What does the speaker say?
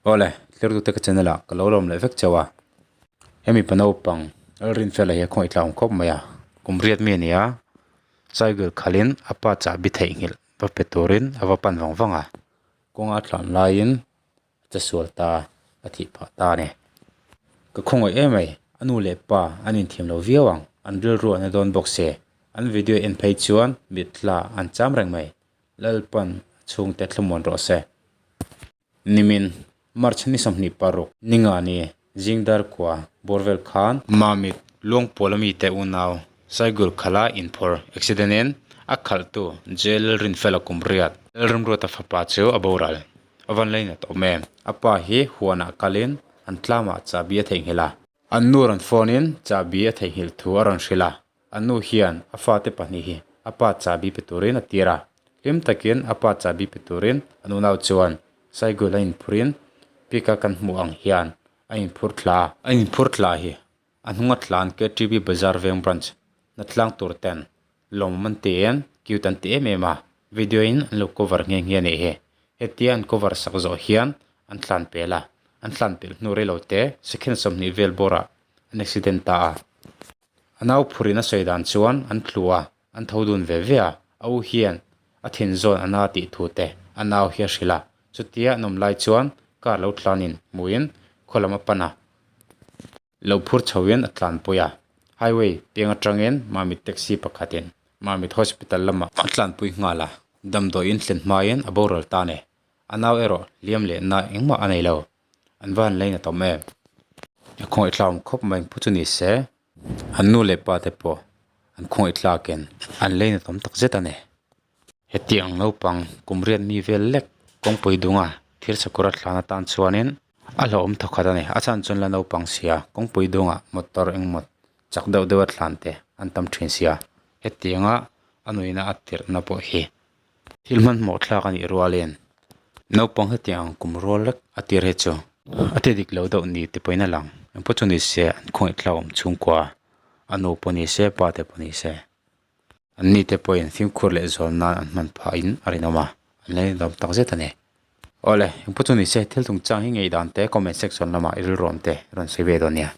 Awle, Tlertute ka channel ah ka lo lawm leh vek chauh a. Hemi pa naupang Lalrinfela hi a khawngaih tlangawm khawp mai a, kum riat mi a ni a, cycle khalhin a pa chahbi theihnghilh va pe turin a va pan vang vang a, kawnga tlan laiin a che sual ta a thih phah ta a ni. Ka khawngaih em mai, a nu leh pa an inthiam lo viau ang, an rilru an la dawn bawk se, an video en phei chuan mitla an cham reng mai, Lalpan a chhungte thlamuan rawh se. Nimin, March ni 26, Ningani, Zingdar khua, Borvel khan, Mamit, Luangpuala mite unau, Saigul khala inphawr, accident in, a khalhtu Jail Rinfela kum riat, Lalrimruata fapa chu a boral. A van lainat awm em? A pa hi huanah kalin an tlamah chahbi a theihnghilh a. An nu rawn phone in chahbi a theihnghilh thu a rawn hrilh a. A nu hian a fate pahnih hi a pa chahbi pe turin a tir a, hlim takin a pa chahbi pe turin an unau chuan cycle a inphurin pick a kan hmuh ang hian a inphur thla a. A inphur thla hi a hnunga tlan KTB Bazar Veng Branch hnatlang tur ten lawmawm an ti em cute an ti em em a, video in an lo cover nghe nghe a nih hi. Hetia an cover sak zawh hian an tlan pel a, an tlan pelh hnu reilo te second 20 vel bawrah an accident ta a. A nau phurin a sawi dan chuan an tlu a, an tho dun ve ve a, a u hian a thin zawn a na tih thu te a nau hi a hrilh a, chutia an awm lai chuan car lo tlanin hmuin khaw lam a pan a, lo phur chhoin a tlanpui a, highway piang atangin Mamit taxi pakhatin Mamit hospital lamah a tlanpui nghal a, damdawiin thlen hmain a boral ta a ni, a nau erawh hliam leh na engmah a nei lo. An va han lainat awm em? A khawngaih tlak awm khawp mai pu chu ni se, an nu leh pa te pawh an khawngaih tlakin an lainat awm tak zet a ni. Hetiang naupang kum riat mi vel lek kawngpui dunga thil sakawr a thlan atan chuanin a hlauhawm thawkhat a ni. A chhan chuan la naupang sia kawngpui dungah motor engmaw chak deuh deuh a thlan te an tam thin sia. Hetianga a nuihna a tirhna pawh hi Thil hmanhmawh thlak a nih rualin naupang hetiang ang kum rual lek a tir hi chu a ti dik lo deuh ni te pawhin a lang. Engpawh chu ni se an khawngaih thlak awm chhungkua a nu pawh ni se pa te pawh ni se an ni te pawhin fimkhur leh zawn nan an hman phahin a rinawm a an la inawm tak zet a ni. Awle engpawh chu ni se thil chungchang hi ngei dan te comment section lamah i rilruam te rawn sawi ve dawn nia.